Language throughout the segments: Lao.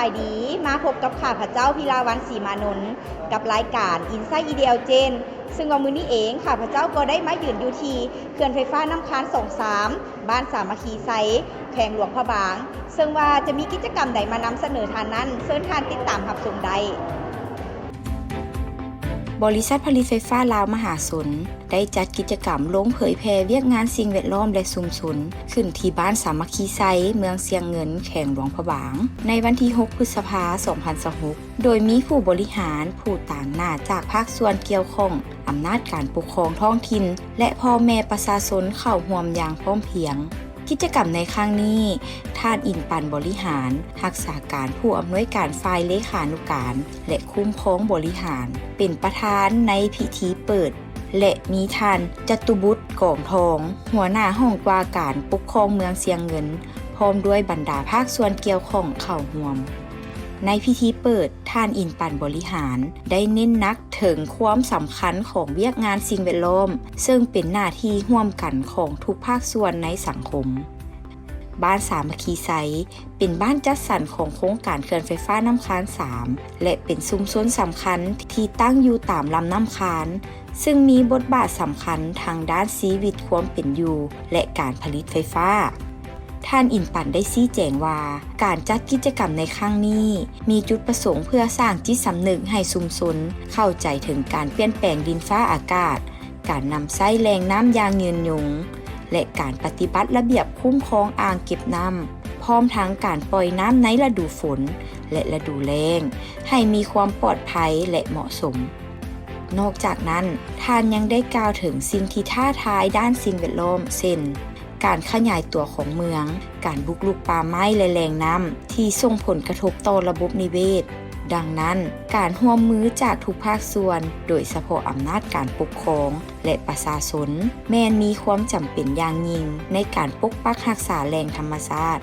ສະບາຍດີ ມາພົບກັບຂ້າພະເຈົ້າ ພິລາວັນ ສີມານົນ ກັບລາຍການ Inside Ideal Gen ເຊິ່ງວ່າມື້ນີ້ເອງ ຂ້າພະເຈົ້າກໍໄດ້ມາຢືນຢູ່ທີ່ເຂື່ອນໄຟຟ້ານ້ຳຄານ ສອງສາມ ບ້ານສາມັກຄີໄຊ ແຂວງຫຼວງພະບາງ ເຊິ່ງວ່າຈະມີກິດຈະກຳໃດມານຳສະເໜີທ່ານນັ້ນ ເຊີນທ່ານຕິດຕາມຮັບຊົມໄດ້. ບໍລິສັດຜະລິດໄຟຟ້າລາວມະຫາຊົນ ໄດ້ຈັດກິດຈະກຳລົງເຜີຍແຜ່ວຽກງານສິ່ງແວດລ້ອມ ແລະ ຊຸມຊົນ ຂຶ້ນທີ່ບ້ານສາມັກຄີໄຊ ເມືອງຊຽງເງິນ ແຂວງຫຼວງພະບາງ ໃນວັນທີຫົກ ພຶດສະພາ ສອງພັນຊາວຫົກ ໂດຍມີຜູ້ບໍລິຫານ, ຜູ້ຕາງໜ້າຈາກພາກສ່ວນກ່ຽວຂ້ອງ, ອຳນາດການປົກຄອງທ້ອງຖິ່ນ ແລະ ພໍ່ແມ່ປະຊາຊົນເຂົ້າຮ່ວມຢ່າງພ້ອມພຽງ. ກິດຈະກຳໃນຄັ້ງນີ້, ທ່ານ ອິນປັນ ບໍລິຫານ, ຮັກສາການຜູ້ອຳນວຍການຝ່າຍເລຂານຸການ ແລະ ຄຸ້ມຄອງບໍລິຫານ ເປັນປະທານໃນພິທີເປີດ ແລະ ມີທ່ານ ຈະຕຸບຸດ ກອງທອງ ຫົວໜ້າຫ້ອງວ່າການປົກຄອງເມືອງຊຽງເງິນ ພ້ອມດ້ວຍບັນດາພາກສ່ວນກ່ຽວຂ້ອງເຂົ້າຮ່ວມ. ໃນພິທີເປີດ, ທ່ານ ອິນປັນ ບໍລິຫານ ໄດ້ເນັ້ນໜັກເຖິງຄວາມສຳຄັນຂອງວຽກງານສິ່ງແວດລ້ອມ, ເຊິ່ງເປັນໜ້າທີ່ຮ່ວມກັນຂອງທຸກພາກສ່ວນໃນສັງຄົມ. ບ້ານສາມັກຄີໄຊ ເປັນບ້ານຈັດສັນຂອງໂຄງການເຂື່ອນໄຟຟ້ານ້ຳຄານ ສາມ ແລະ ເປັນຊຸມຊົນສຳຄັນທີ່ຕັ້ງຢູ່ຕາມລຳນ້ຳຄານ, ເຊິ່ງມີບົດບາດສຳຄັນທາງດ້ານຊີວິດຄວາມເປັນຢູ່ ແລະ ການຜະລິດໄຟຟ້າ. ທ່ານ ອິນປັນ ໄດ້ຊີ້ແຈງວ່າ ການຈັດກິດຈະກຳໃນຄັ້ງນີ້ ມີຈຸດປະສົງເພື່ອສ້າງຈິດສຳນຶກໃຫ້ຊຸມຊົນເຂົ້າໃຈເຖິງການປ່ຽນແປງດິນຟ້າອາກາດ, ການນຳໃຊ້ແຫຼ່ງນ້ຳຢ່າງຍືນຍົງ ແລະ ການປະຕິບັດລະບຽບຄຸ້ມຄອງອ່າງເກັບນ້ຳ, ພ້ອມທັງການປ່ອຍນ້ຳໃນລະດູຝົນ ແລະ ລະດູແລ້ງ ໃຫ້ມີຄວາມປອດໄພ ແລະ ເໝາະສົມ. ນອກຈາກນັ້ນ, ທ່ານຍັງໄດ້ກ່າວເຖິງສິ່ງທີ່ທ້າທາຍດ້ານສິ່ງແວດລ້ອມ ເຊັ່ນ ການຂະຫຍາຍຕົວຂອງເມືອງ, ການບຸກລຸກປ່າໄມ້ ແລະ ແຫຼ່ງນ້ຳ ທີ່ສົ່ງຜົນກະທົບຕໍ່ລະບົບນິເວດ. ດັ່ງນັ້ນ, ການຮ່ວມມືຈາກທຸກພາກສ່ວນ, ໂດຍສະເພາະອຳນາດການປົກຄອງ ແລະ ປະຊາຊົນ ແມ່ນມີຄວາມຈຳເປັນຢ່າງຍິ່ງໃນການປົກປັກຮັກສາແຫຼ່ງທຳມະຊາດ.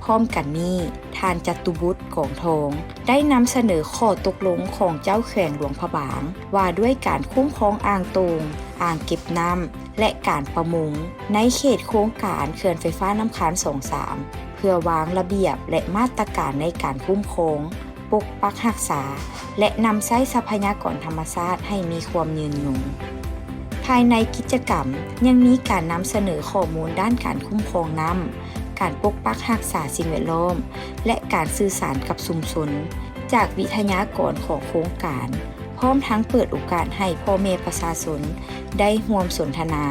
ພ້ອມກັນນີ້, ທ່ານ ຈະຕຸບຸດ ກອງທອງ ໄດ້ນຳສະເໜີຂໍ້ຕົກລົງຂອງເຈົ້າແຂວງຫຼວງພະບາງ ວ່າດ້ວຍການຄຸ້ມຄອງອ່າງໂຕ່ງ, ອ່າງເກັບນ້ຳ ແລະ ການປະມົງ ໃນເຂດໂຄງການເຂື່ອນໄຟຟ້ານ້ຳຄານ ສອງສາມ ເພື່ອວາງລະບຽບ ແລະ ມາດຕະການໃນການຄຸ້ມຄອງ, ປົກປັກຮັກສາ ແລະ ນຳໃຊ້ຊັບພະຍາກອນທຳມະຊາດໃຫ້ມີຄວາມຍືນຍົງ. ພາຍໃນກິດຈະກຳຍັງມີການນຳສະເໜີຂໍ້ມູນດ້ານການຄຸ້ມຄອງນ້ຳ, ການປົກປັກຮັກສາສິ່ງແວດລ້ອມ ແລະ ການສື່ສານກັບຊຸມຊົນ ຈາກວິທະຍາກອນຂອງໂຄງການ, ພ້ອມທັງເປີດໂອກາດໃຫ້ພໍ່ແມ່ປະຊາຊົນໄດ້ຮ່ວມສົນທະນາ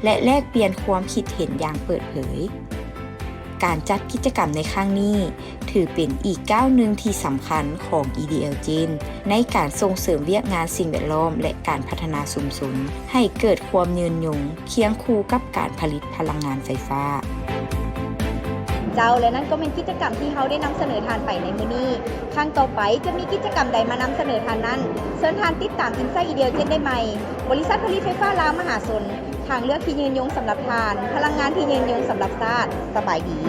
ແລະ ແລກປ່ຽນຄວາມຄິດເຫັນຢ່າງເປີດເຜີຍ. ການຈັດກິດຈະກຳໃນຄັ້ງນີ້ ຖືເປັນອີກກ້າວໜຶ່ງທີ່ສຳຄັນຂອງ EDL Gen ໃນການສົ່ງເສີມວຽກງານສິ່ງແວດລ້ອມ ແລະ ການພັດທະນາຊຸມຊົນ ໃຫ້ເກີດຄວາມຍືນຍົງ ຄຽງຄູ່ກັບການຜະລິດພະລັງງານໄຟຟ້າ. ເຈົ້າ ແລະ ນັ້ນກໍແມ່ນກິດຈະກຳທີ່ເຮົາໄດ້ນຳສະເໜີທ່ານໄປໃນມື້ນີ້. ຄັ້ງຕໍ່ໄປຈະມີກິດຈະກຳໃດມານຳສະເໜີທ່ານນັ້ນ, ເຊີນທ່ານຕິດຕາມ Inside Ideal Gen ໄດ້ໃໝ່. ບໍລິສັດຜະລິດໄຟຟ້າລາວມະຫາຊົນ, ທາງເລືອກທີ່ຍືນຍົງສຳລັບທ່ານ, ພະລັງງານທີ່ຍືນຍົງສຳລັບຊາດ. ສະບາຍດີ.